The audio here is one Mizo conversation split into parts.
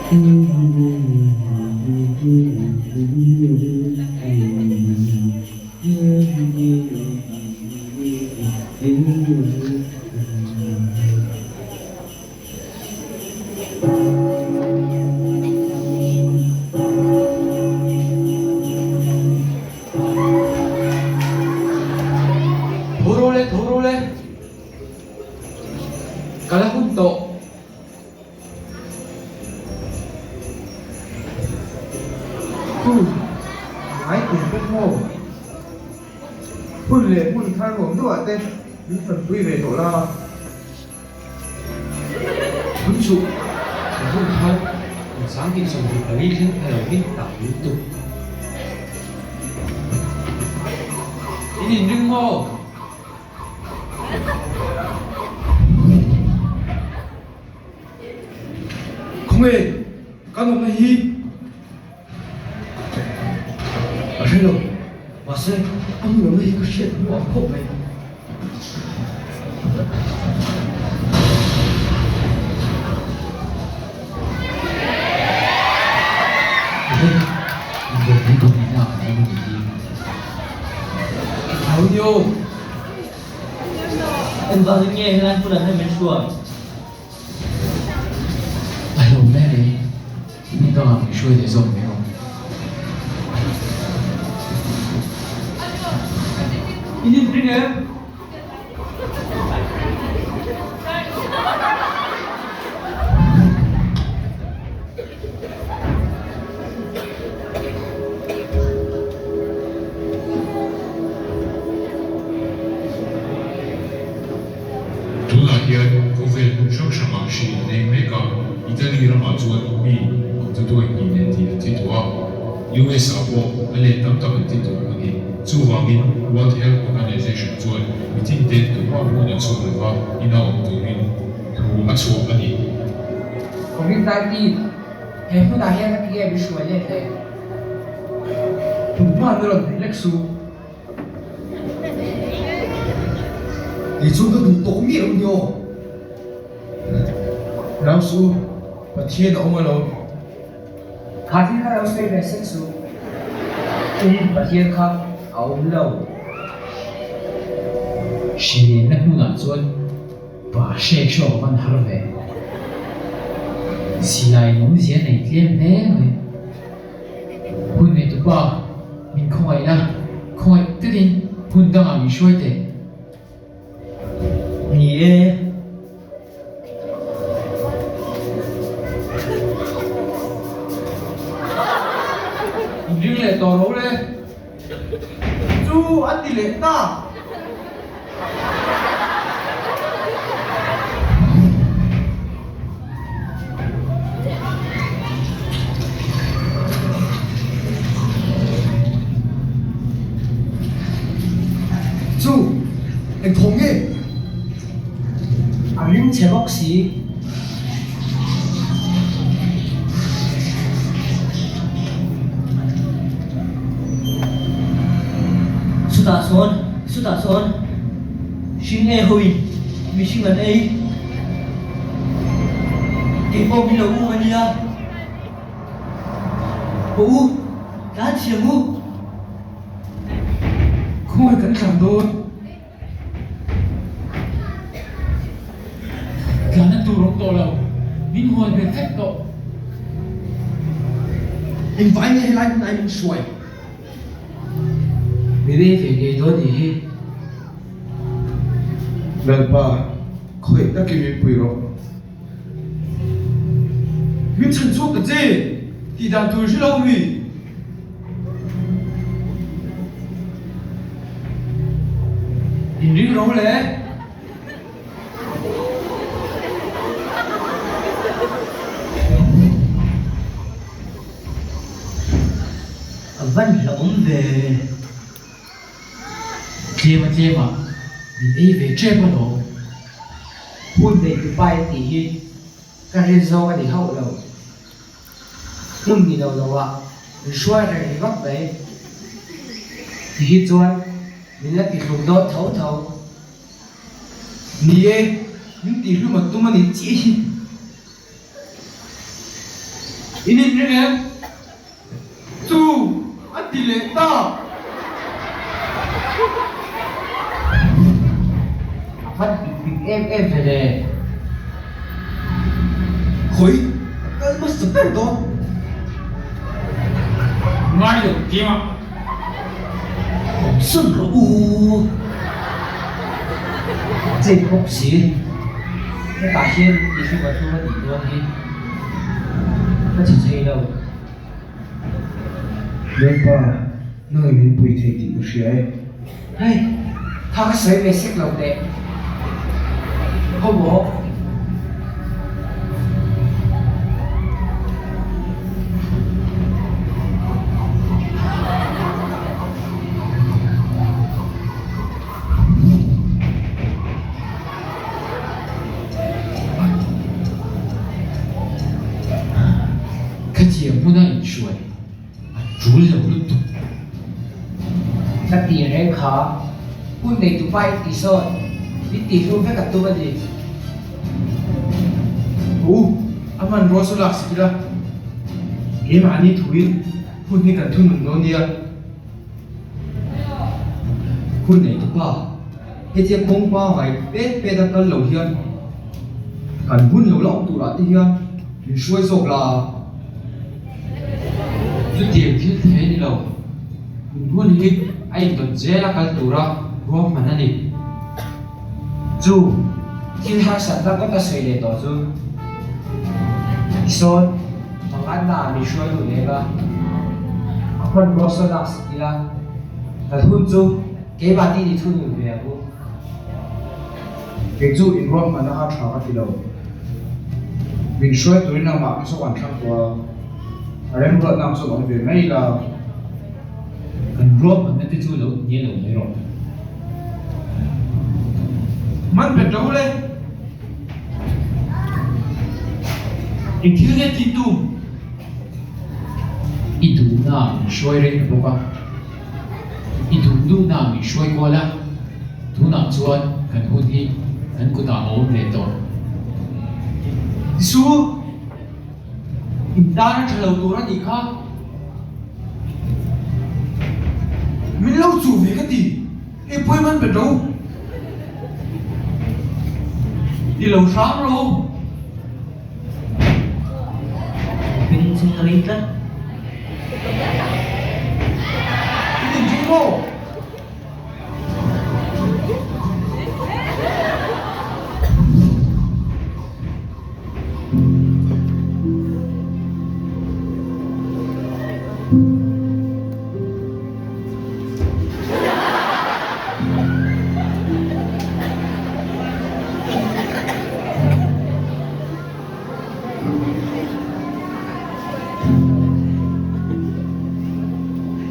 Tho rawh le, tho rawh le. Ka la hun tawh. Chu, ngai tum bawk maw? Hun leh hmun thar nuam deuh ah te min tanpui ve tawh la. Hun chu ka hun thar kum 24 thleng pha lo hi tam lutuk. In inring maw? Khawnge kan awmna hi ka hre lo, mahse a hmun awmna hi ka hriat hnu ang khawp mai. Engvangin nge helai hmunah hian min hruai? A hlawm hle mai, hmun dangah min hruai leh zawk mai awm. In inring em? Tunah hian khawvel hmun hrang hrangah hri a leng mek a, Italy ramah chuan mi maktuduai hnih leh tih an thi tawh a, US ah pawh a let tam tak an thi tawh a ni. Chuvangin World Health Organization chuan mitin te tumah hmun a chhuak lova ina awm turin thu a chhuah a ni. Covid 19, He hmunah hian a tia min hruai let le. Tum hma an rawn hmeh lek su. Kei chuan ka duh tawh miah lo ni aw. Rau su, Pathian a awm alawm. Kha thil kha lo sawi ve sek su. Tin, Pathian kha a awm lo. Hrilenna hmunah chuan Pa hrek hrawk a van har ve. Silai awmzia nei tlem hle mai. Hun nei tupa min khawngaih la, khawngaih takin hun dangah min hruai teh. Ni e. Inring leh tawh ro le. Chu a ti leh ta. Chu, eng thawm nge? A ring chhe bawk si. Chutah sawn, chutah sawn hring e hoin mihring an ei. Kei pawh min lo um a nia. Haw u, tlan thiam u. Khawngaih kan tlan dawn. Tlan a tur awm tawh lo, min hual ve vek tawh. Engvai nge helai hmun ai min hruai? Mi rei ve ngei dawn nih hi. Lalpa, khawih takin min pui rawh. Min chhan chhuak ta che, tih dan tur hre lo mi. In ring ro le. A van hlauhawm ve. Tlem a tlem a, min ei ve tep alawm. Hun nei tupa in tih hi ka rin zawng a ni hauh lo. Hmun ni lo lo ah min hruai reng ringawt mai. Ti hi chuan min la ti hlum dawn tho tho. Ni e, min tih hlum a tum a nih chiah hi. In inring em? Chu a ti leh ta. A van pik pik em em ve le. Khawi ka kal hmasa ber dawn. Ngai lo tia. Awm sawn rawh u. Chei bawk si. Hetah hian i hlum a hlum a nih dawn hi ka che thei lo. Lalpa, nang in min pui thei tih ka hria e. Hei, tha ka sawi ve sek lo teh. Khaw maw? Khatiang hmuna inhruai a tul lo lutuk. Ka ti reng kha, hun nei tu pa i tih sawn min tih hlum vek a tum a ni. U, a hmanrua chu lak sik ila, keimahni thuin hun hi kan thunun dawn nia. Hun nei tu pa, hetia kawng pangai pet pet a kal lo hian kan hun lo la awm turah te hian min hruai zawk la. Chutiang thil thei a ni lo. Hun hun hi a indawt zel a kal tura ruahman a ni. Chu thil harsatna kawt a sawi leh tawh chu tisawn manganna ah min hruai lut leh a, a hmanrua sawn lak sik ila kan hun chu keimah tih ni thunun ve ang u. Kei chu in ruahmanna kha tha ka ti lo. Min hruai turin nangmah ka saw kan thlang tawh a, a remruatna ang chuan awm ve mai ila. Kan ruahmanna te chu lo hnial lo mai rawh. Man bet lo le. Eng thil nge tih tum? I duhna min hruai reng ta bawk a, i duh duhna min hruai kual a, tunah chuan kan hun hi kan kutah a awm leh tawh. Tisu, in tan a tha lo tur a nih kha. Min lo chuh ve ka ti, hei pawi man bet lo. Ti lo hram ro. Beng chhung a rei tlat. I din ṭing maw?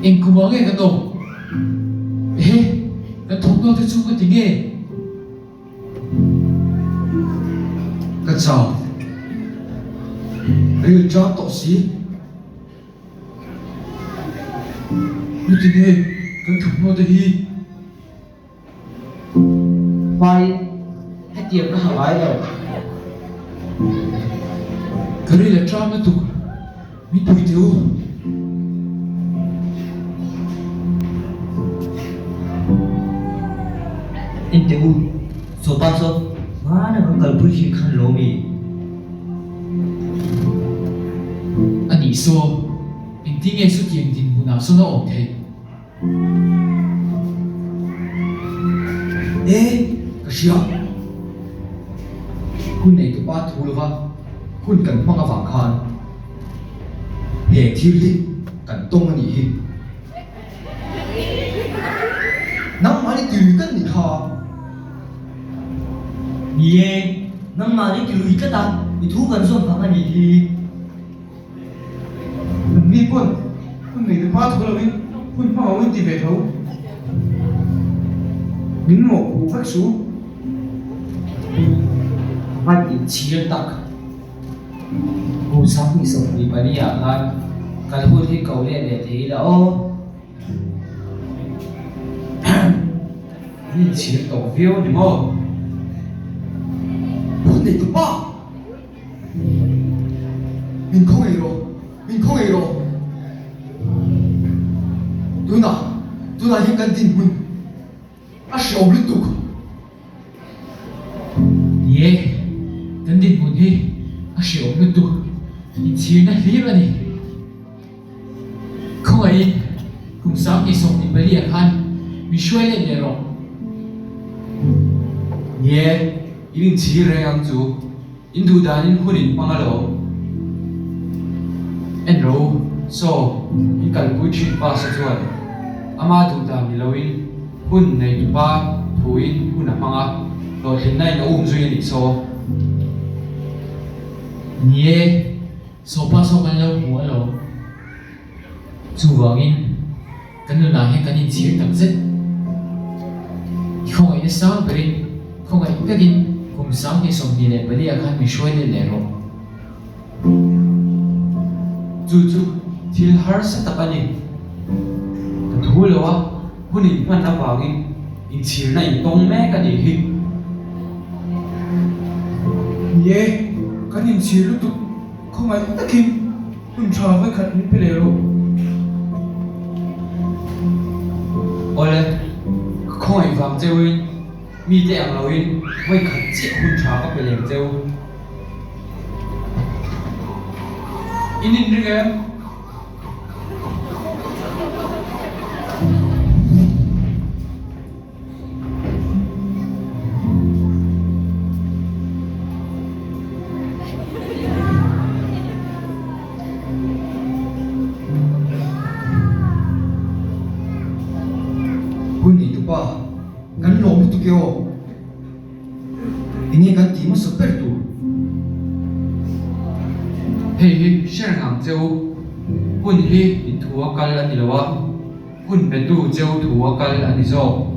Eng kum ah nge kan awm? Ehe, kan thawmhnaw te chu ka ti nge? Ka chau. Ril ṭam tawh si. Heti nge kan thawmhnaw te hi? Hmain hetiang ka ha ngai lo. Ka ril a ṭam lutuk, min pui teh u. En teh u, sawpa saw hmana kan kalpui thin khan lawm i. A nih saw, engtin nge chutiang dinhmunah sawn a awm theih? E, ka hria. Hun nei tupa thu lova hun kan hmang avang khan he thil hi kan tawng a nih hi. Nangmahni tilui tlat nih kha. Ni e, nangmahni tilui tlat a, i thu kan zawm vang a nih hi. An ni pawn hun nei te pa thu lovin hun hmang ang in ti ve tho. Min mawh phu vek su. A van inchhir tak. Kum 2024 ah khan kal hun hi ko let leh thei ila aw. An inchhir tawh viau a ni maw? Hun nei tu pa! Min khawngaih rawh. Tunah hian kan dinhmun a hrehawm lutuk. Ni e, kan dinhmun hi a hrehawm lutuk. Inchhirna hlir a ni. Khawngaihin kum 20 24 ah khan min hruai let leh rawh. Ni e, in inchhir reng ang chu. In duh danin hun in hmang alawm. En ro u, saw, in kalpui thin pa sa chuan ama duh dan ni loin hun nei tupa thuin hun a hmang a, hlawhtlinna in a um zui a nih saw. Ni e, saw pa saw kan lo hmu alawm. Chuvangin kan nunah hian kan inchhir tak zet. I khawngaihna sang berin khawngaih takin kum 2024 ah khan min hruai let leh rawh. Chu chu thil harsa tak a ni. Ka thu lo a, hun inhman avangin inchhirna intawng mek a nih hi. Ni e, kan inchhir lutuk khawngaih takin. Hun tha vawikhat min pe leh rawh. Awle, ka khawngaih vang cheuin mite ang loin vawikhat chiah hun tha ka pe leng cheu. In inring em? Hun nei tupa, kan lawm lutuk e aw. Enge kan tih hmasa ber tur? Hei hi hre reng ang che u, hun hi inthua kal a ni lo a. Hun petu cheu thu a kal a ni zawk.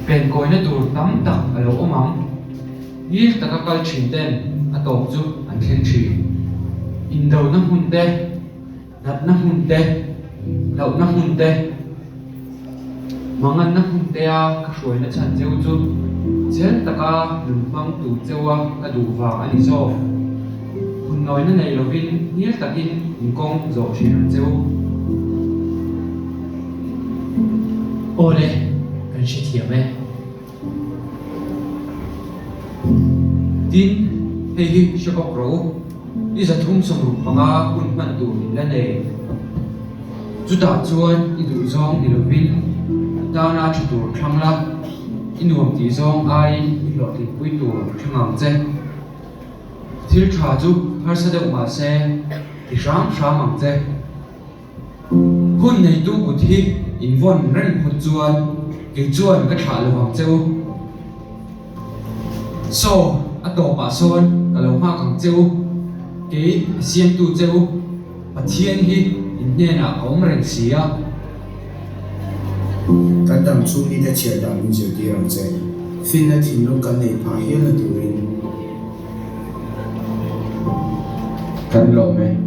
Penkawina tur tam tak a lo awm ang. Ngil taka kal thin ten a tawp chu an thleng thin. Indona hmun te, natna hmun te, hlauhna hmun te, manganna hmun tea ka hruaina chhan cheu chu chel taka nun hmang tur cheua ka duh vang a ni zawk. Hunnawina nei lovin ngil takin in kawng zawh thin ang che u. Aw le, kan hrethiam e. Tin, hei hi hre bawk rawh u, i 365 hun hman tur in la nei. Chutah chuan i duhzawng ni lovin i tana tha tur thlang la, i nuam tih zawng aiin i hlawhtlinpui tur thlang ang che. Thil tha chu harsa deuh mah se ti hram hram ang che. Hun neitu kut hi in vawn reng phawt chuan kei chuan ka thlah lo vang che u. Saw, a tawpah sawn ka lo nghak ang che u. Kei a siamtu che u Pathian hi in hnenah ka awm reng si a. Kan dam chhung nite chhiar dan min zirtir ang che. Finna thinlung kan neih phah hialna turin. Kan lawm e.